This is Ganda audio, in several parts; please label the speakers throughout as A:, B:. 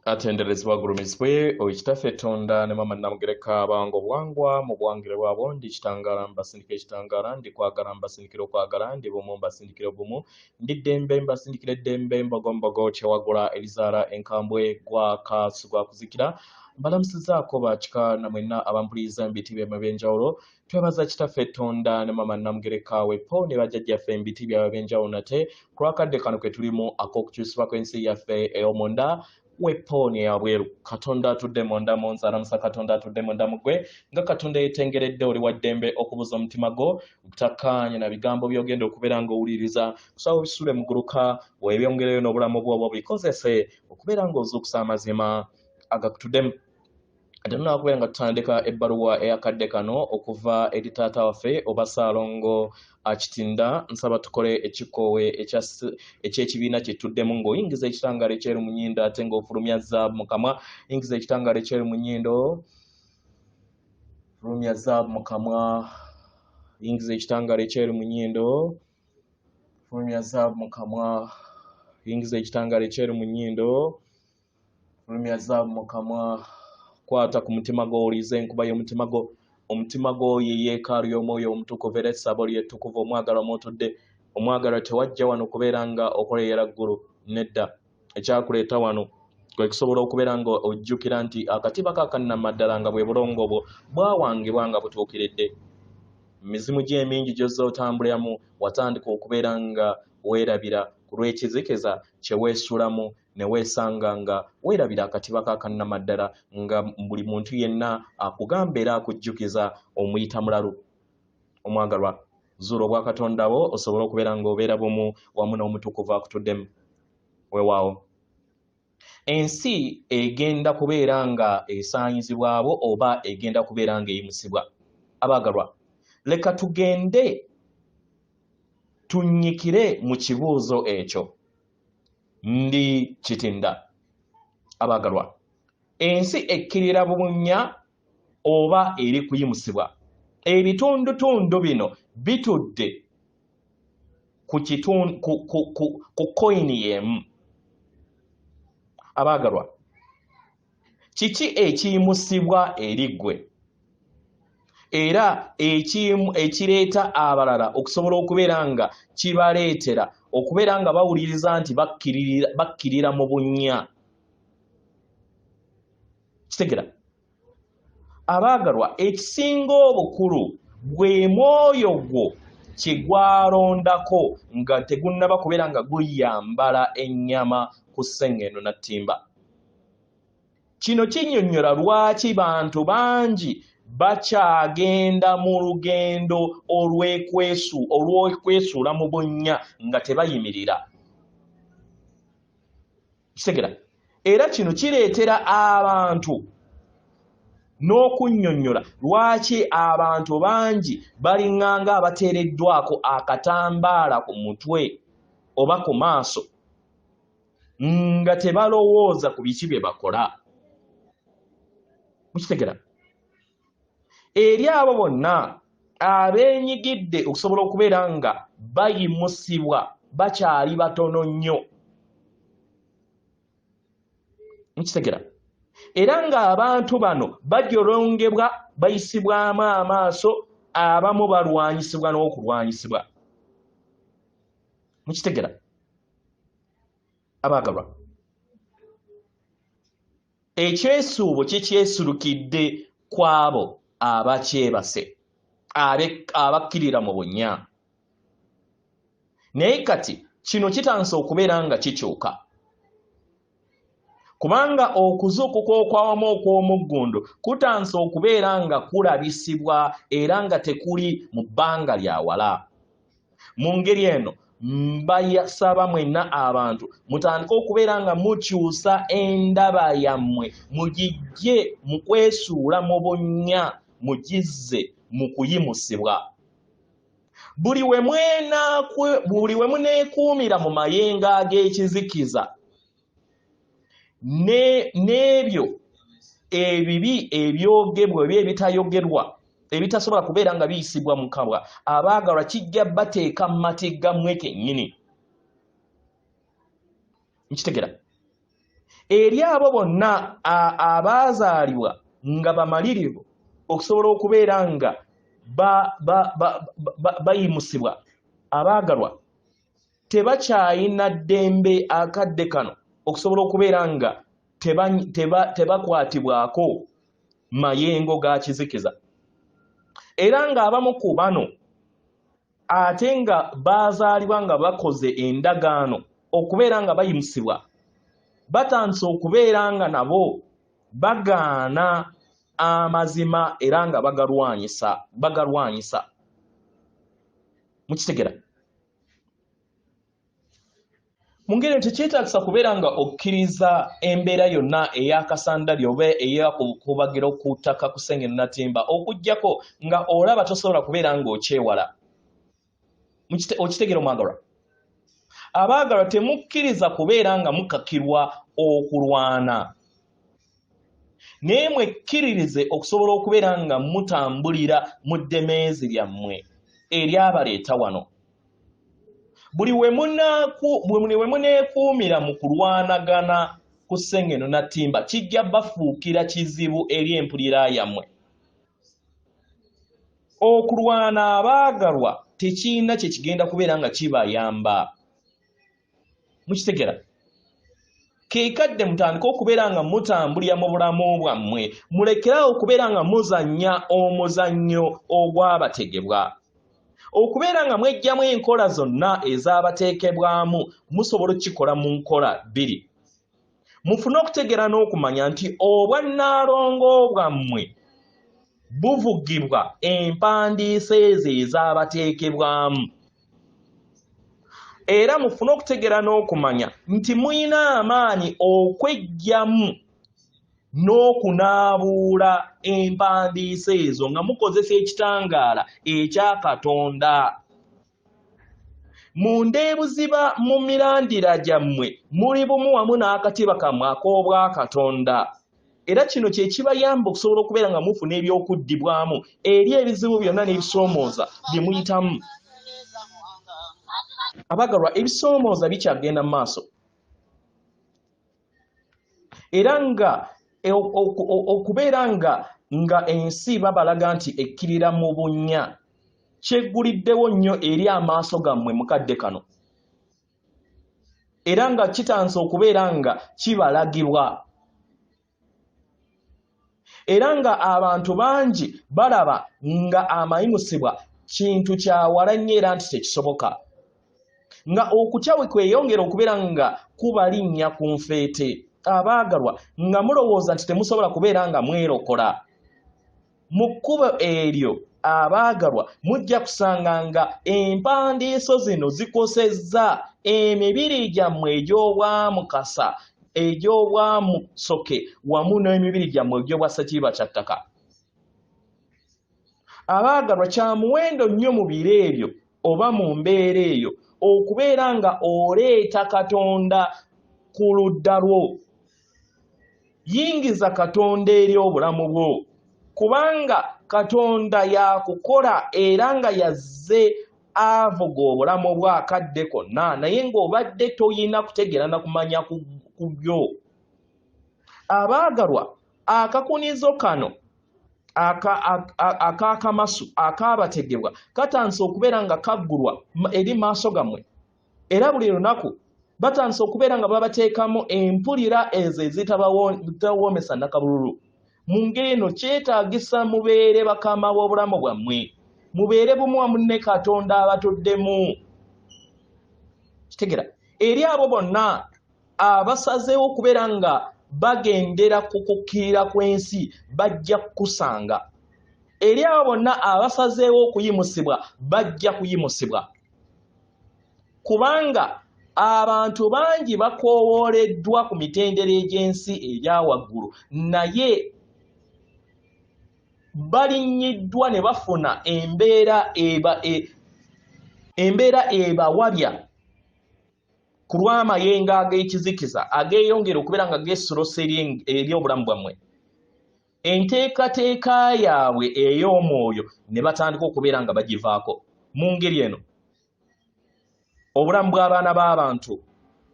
A: Atenderezebwa agulumizibwe oyo Kitaffe Tonda ne Maama Namugereka abawanga obuwangwa mu buwangire bwabwo. Ndi kitangaala mbasindikira ekitangaala, ndi kwagala mbasindikira okwagala, ndi bumu mbasindikira obumu, ndi ddembe mbasindikira eddembe, mbogombogo kyewagula erizaala enkambwe gwaka sigwa kuzikira. Mbalamusizaako bakika na mwenna abampuliriza mu biti byemmwe eby'enjawulo. Twebaza Kitaffe Tonda ne Maama Namugereka wepo ne bajjajjaffe mu biti byabwe eby'enjawulo nate ku lw'akadde kano ke tulimu ak'okukyusibwa kw'ensi yaffe ey'omunda wepo neyabweru. Katonda atudde munda mu nze alamusa Katonda atudde munda mu ggwe. Nga Katonda yeetengeredde oli wa ddembe okubuza omutima gwo obutakkaanya na bigambo by'ogenda okubeera ng'owuliriza. Kusaba obisule muguluka weebyongereyo n'obulamu bwo oba obikozese okubeera ng'ozuukusa amazima agakutuddemu. Ate kubeera nga tutandika ebbaluwa eyakadde kano okuva eri taata waffe oba Ssaalongo Kitinda, nsaba tukole ekikoowe eky'ekibiina kye tuddemu ng'oyingiza ekitangaala ekyeru mu nnyindo ate ng'ofulumya zaabu mu kamwa. Yingiza ekitangaala ekyeru mu nnyindo, fulumya zaabu mu kamwa. Yingiza ekitangaala ekyeru mu nnyindo, fulumya zaabu mu kamwa. Yingiza ekitangaala ekyeru mu nnyindo, fulumya zaabu mu kamwa. Kwata ku mutima gwo, owulize enkuba y'omutima gwo. Omutima gwo ye yeekaalu y'omwoyo omutukuvu era essabo lye ettukuvu omwagalwa mw'otudde. Omwagalwa tewajja wano kubeera nga okoleera ggulu, nedda. Ekyakuleeta wano kwe kusobola okubeera nga ojjukira nti akatiba ka kannamaddala nga bwe bulongo bwo bwawangibwa nga butuukiridde. Mizimu gyo emingi gy'ozze otambuliramu watandika okubeera nga weerabira ku lw'ekizikiza kye weesuulamu ne weesanga nga weerabira akatiba ka kannamaddala nga buli muntu yenna akugamba era akujjukiza omuyita mulalu. Omwagalwa, zuula obwakatonda bwo osobole okubeera ng'obeera bumu wamu n'omutukuvu akutuddemu. Weewaawo. Ensi egenda kubeera nga esaanyizibwawo oba egenda kubeera ng'eyimusibwa. Abaagalwa, leka tugende tunnyikire mu kibuuzo ekyo. Ndi Kitinda. Abaagalwa, ensi ekkirira bunnya oba eri kuyimusibwa? Ebitundutundu bino bitudde ku koyini y'emu. Abaagalwa, kiki ekiyimusibwa eri ggwe era ekireeta abalala okusobola okubeera nga kibaleetera okubeera nga bawuliriza nti bakkirira mu bunnya? Kitegera abaagalwa, ekisinga obukulu gwe mwoyo gwo kye gwalondako nga tegunnaba kubeera nga guyambala ennyama ku sseŋŋendo na ttimba. Kino kinnyonnyola lwaki bantu bangi bakyagenda mu lugendo olw'okwesuula mu bunnya nga tebayimirira. Kitegera era kino kireetera abantu n'okunnyonnyola lwaki abantu bangi balinganga abateereddwako akatambaala ku mutwe oba ku maaso nga tebalowooza ku biki bye bakola. Mukitegera eri abo bonna abeenyigidde okusobola okubeera nga bayimusibwa bakyali batono nnyo. Mukitegera era ng'abantu bano bajolongebwa, bayisibwamu amaaso, abamu balwanyisibwa n'okulwanyisibwa. Mukitegera abaagalwa, ekyesuubo kikyesulukidde ku abo abakyebase, abakkirira mu bunnya. Naye kati kino kitandise okubeera nga kikyuka, kubanga okuzuukuka okwawamu okw'omuggundu kutandise okubeera nga kulabisibwa era nga tekuli mu bbanga lya wala. Mu ngeri eno mbasaba mwenna abantu mutandike okubeera nga mukyusa endaba yammwe, mugijje mu kwesuula mu bunnya, mugizze mu kuyimusibwa. Buli we muneekuumira mu mayengo ag'ekizikiza n'ebyo ebibi ebyogebwa oba ebitayogerwa ebitasobola kubeera nga biyisibwa mu kamwa, abaagalwa kijja bateeka mu matigga mmwe kennyini. Nkitegera. Eri abo bonna abaazaalibwa nga bamalirivu okusobola okubeera nga bayimusibwa, abaagalwa tebakyayina ddembe akadde kano okusobola okubeera nga tebakwatibwako mayengo ga kizikiza. Era ng'abamu ku bano ate nga baazaalibwa nga bakoze endagaano okubeera nga bayimusibwa, batandise okubeera nga nabo bagaana amazima era nga bagalwanyisa. Mukitegera? Mu ngeri eno tekyetaagisa kubeera nga okkiriza embeera yonna ey'akasandali oba ey'okubagira ku ttaka ku ssengendo natimba, okuggyako nga olaba tosobola kubeera ng'okyewala. Okitegeera omwagalwa? Abaagalwa, temukkiriza kubeera nga mukakirwa okulwana, naye mwekkiririze okusobola okubeera nga mutambulira mu ddemeezi lyammwe eryabaleeta wano. Buli we muneekuumira mu kulwanagana ku ssengendo natimba, kijja bafuukira kizibu eri empulira yammwe. Okulwana abaagalwa tekirina kye kigenda kubeera nga kibayamba. Mukitegera? Keekadde mutandike okubeera nga mutambulira mu bulamu bwammwe, mulekerawo okubeera nga muzannya omuzannyo ogwabategebwa. Okubeera nga mweggyamu enkola zonna ezaabateekebwamu, musobola okukikola mu nkola bbiri. Mufune okutegeera n'okumanya nti obwannaalongo bwammwe buvugibwa empandiisa ezo ezaabateekebwamu. Era mufune okutegeera n'okumanya nti mulina amaanyi okweggyamu n'okunaabuula empandiisa ezo nga mukozesa ekitangaala ekya Katonda. Mu ndeebuziba mu mirandira gyammwe muli bumu wamu n'akatiba kammwe ak'obwakatonda. Era kino kye kibayamba okusobola okubeera nga mufuna ebyokuddibwamu eri ebizibu byonna n'ebisoomooza bye muyitamu. Abagalwa, ebisoomooza bikyagenda mu maaso. Era nga okubeera nga ensi babalaga nti ekkirira mu bunnya, kyegguliddewo nnyo eri amaaso gammwe mu kadde kano. Era nga kitandise okubeera nga kibalagibwa. Era nga abantu bangi balaba nga amayimusibwa kintu kya wala nnyo era nti tekisoboka. Nga okutya bwe kweyongera okubeera nga kubalinnya ku nfeete, abaagalwa nga mulowooza nti temusobola kubeera nga mwerokola. Mu kkubo eryo abaagalwa mujja kusanga nga empandiiso zino zikosezza emibiri gyammwe egy'obwamukasa, egy'obwamusoke wamu n'emibiri gyammwe egy'obwassekiiba kya ttaka. Abaagalwa, kya muwendo nnyo mu biro ebyo oba mu mbeera eyo okubeera nga oleeta Katonda ku ludda lwo. Yingiza Katonda eri obulamu bwo, kubanga Katonda yakukola era nga yazze avuga obulamu bwo akadde konna, naye ng'obadde toyina kutegeera na kumanya ku byo. Abaagalwa, akakunizo kano ak'akamasu akaabategebwa katandise okubeera nga kaggulwa eri maaso gammwe, era buli lunaku batandise okubeera nga babateekamu empulira ezo ezitabawoomesa nakabululu. Mu ngeri eno kyetaagisa mubeere bakama b'obulamu bwammwe, mubeere bumu wamu ne Katonda abatuddemu. Kitegeera? Eri abo bonna abasazeewo okubeera nga bagendera ku kukkirira kw'ensi bajja kukusanga. Eri abo bonna abasazeewo okuyimusibwa bajja kuyimusibwa. Kubanga abantu bangi bakoowooleddwa ku mitendera egy'ensi egya waggulu, naye balinnyiddwa ne bafuna embeera ebawabya ku lw'amayengo ag'ekizikiza ageeyongera okubeera nga geesolosa eri obulamu bwammwe. Enteekateeka yaabwe ey'omwoyo ne batandika okubeera nga bagivaako. Mu ngeri eno obulamu bw'abaana b'abantu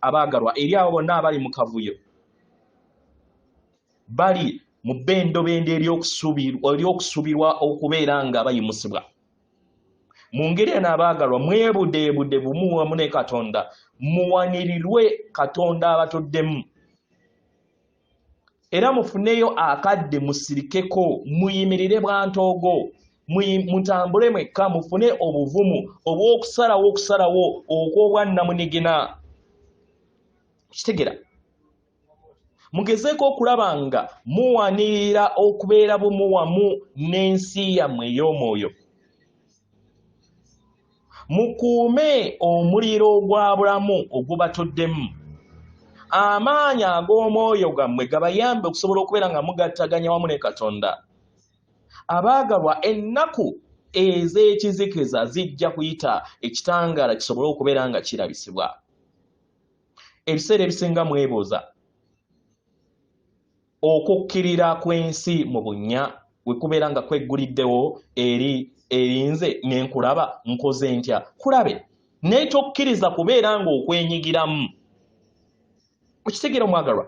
A: abaagalwa eri abo bonna abali mu kavuyo Bali mu bbendobendo ery'okusubirwa okubeera nga bayimusibwa. Mu ngeri eno abaagalwa, mwebudeebude bumu wamu ne Katonda, muwanirirwe Katonda abatuddemu. Era mufuneyo akadde musirikeko, muyimirire bwantoogo, mutambule mwekka, mufune obuvumu obw'okusalawo okusalawo okw'obwannamunigina. Kitegera? Mugezeeko okulaba nga muwanirira okubeera bumu wamu n'ensi yammwe ey'omwoyo. Mukuume omuliro ogwa bulamu ogubatuddemu. Amaanyi ag'omwoyo gammwe gabayambe okusobola okubeera nga mugattaganya wamu ne Katonda. Abaagalwa, ennaku ez'ekizikiza zijja kuyita, ekitangaala kisobole okubeera nga kirabisibwa. Ebiseera ebisinga mwebuuza okukkirira kw'ensi mu bunnya we kubeera nga kwegguliddewo eri erinze ne nkulaba nkoze ntya kulabe, naye tokkiriza kubeera ng'okwenyigiramu. Okitegeera omwagalwa?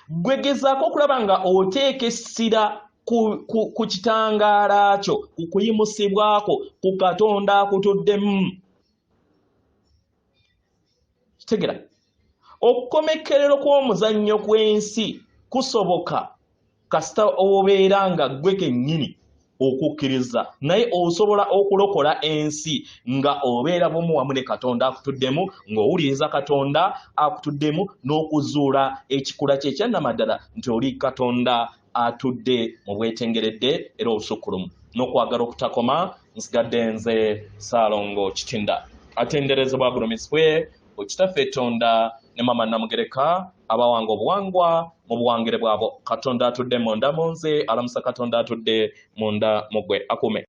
A: Gwe gezaako okulaba nga oteeka essira ku kitangaala kyo, ku kuyimusibwa kwo, ku Katonda akutuddemu. Kitegera? Okukomekkerero kw'omuzannyo kw'ensi kusoboka kasita obeera nga ggwe kennyini okukkiriza, naye osobola okulokola ensi nga obeera bumu wamu ne Katonda akutuddemu, ng'owuliriza Katonda akutuddemu n'okuzuula ekikula kye ekyannamaddala nti oli Katonda atudde mu bwetengeredde era obusukkulumu n'okwagala okutakoma. Nsigadde nze Ssaalongo Kitinda, atenderezebwa agulumizibwe Kitaffe Tonda ne Mama Namugereka abawanga obuwangwa mu buwangire bwabo. Katonda atudde munda mu nze alamusa Katonda atudde munda mu ggwe akuume.